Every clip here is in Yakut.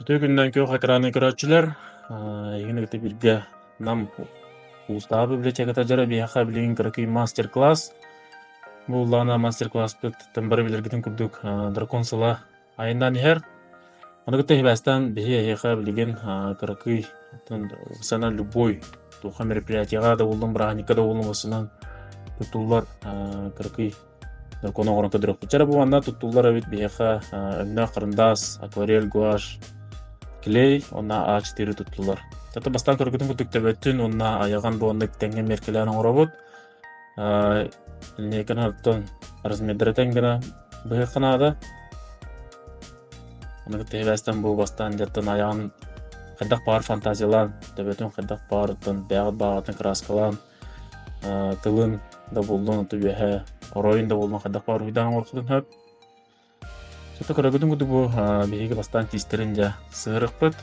Үтүө күнүнэн күөх экраны көрөөччүлэр, эһигини кытта бииргэ Нам улуустааҕы библиотеката дьара биһиэхэ билигин кыракый мастер-класс. Бу улаана мастер-класспыт бары билэргитин курдук дракон сыла айаннаан иһэр. Ону кытта сибээстээн биһи эһиэхэ билигин кыракый сана любой туохха мероприятиеҕа да буоллун, бырааһынньыкка да буоллун осунан туттуллар кыракый Дракон оҥорон көрдөрүөхпүт. Чэ эрэ бу манна туттуллар эбит биһиэхэ өҥнөөх харандаас, акварель, гуашь, клей уонна А4 туттуллар. Тата бастаан көргүтүн курдук төбөтүн уонна айаҕын бу оннук тэҥҥэ миэркэлээн оҥоробут. Линейканы оттон размердара тэҥ гына быһыахха наада. Ону кытта сибээстэн бу бастаан дьаттан айаҕын хайдах баар фантазиялаан, төбөтүн хайдах баарыттан бэйэҕит бааҕытын кырааскалаан тылын да буоллун, оту үөһэ оройун да буоллун хайдах баар уйдаан оҥороххутун сөп. Сото көрөгүтүн курдук бу биһиги бастаан тиистэрин дьэ сыһырыкпыт.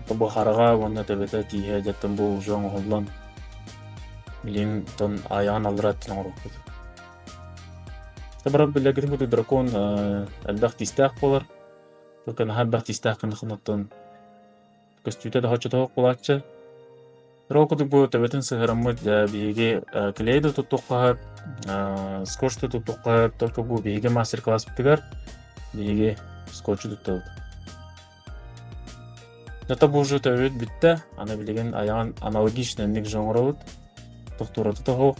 Бу хараҕа уонна төбөтө тииһэ дьэттэн бу уже оҥоһуллан билигин тон айаҕын аллара өттүн оҥоруохпут. Баран билэргитин курдук дракон элбэх тиистээх буолар. Только наһаа элбэх тиистээх гынахын оттон Көстүүтэ да соччотоох буолааччы. Ол курдук бу төбөтүн сыһыраммыт биһиги клей да туттуохха сөп, скотч да туттуохха сөп, только бу биһиги мастер-класспытыгар биһиги скотчу туттабыт. Зато бу уже төбөбүт бүттэ, аны билигин айаҕын аналогично инник же оҥоробут. Тохтуурата тоһу.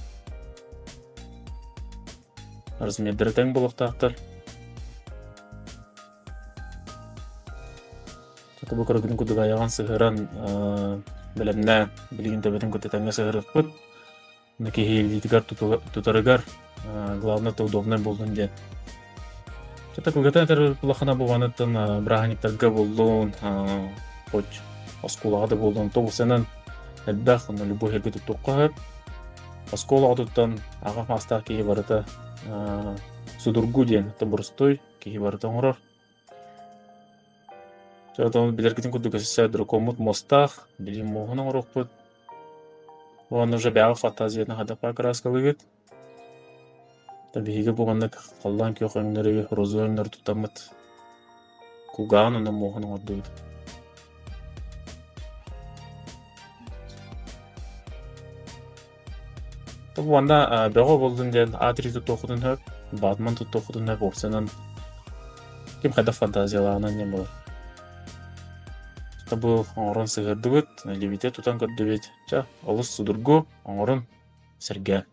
Размердары тэҥ буолуохтаахтар. Бу көрөгүн курдук айаҕын сыһыран бэлэмнээн билигин төбөтүн кытта тэҥҥэ сыһырыахпыт. Аны киһи илиитигэр тутарыгар главное это удобнай буоллун диэн. Чата кылгатан этэр улахана буоланыттан бырааһынньыктарга буоллун, хоть оскуолаҕа да буоллун, тобусанан элбэх, онно любой сиргэ туттуохха сөп. Оскуола оҕотуттан аҕа маастаах киһи барыта судургу диэн, это боростуой киһи барыта оҥорор. Чэ, билэргитин курдук өссө дракоммут муостаах, билигин муоһун оҥоруохпут. Уонна уже бэйэҕит фантазияны хайдах покраскалыыгыт. Биһиги бу маннык халлаан күөх өҥнөрү, розовай өҥнөрү туттаммыт кулгааҕын уонна муоһун оҥордубут. Уонна бөҕө буоллун диэн А3 туттуоххутун сөп, Батман туттуоххутун сөп, уопсайынан ким хайдах фантазиялааҕынан диэн буолар. Бу оҥорон сыһыардыбыт, лимити тутан көрдүбүт. Чэ, олус судургу, оҥорун, сэргээ.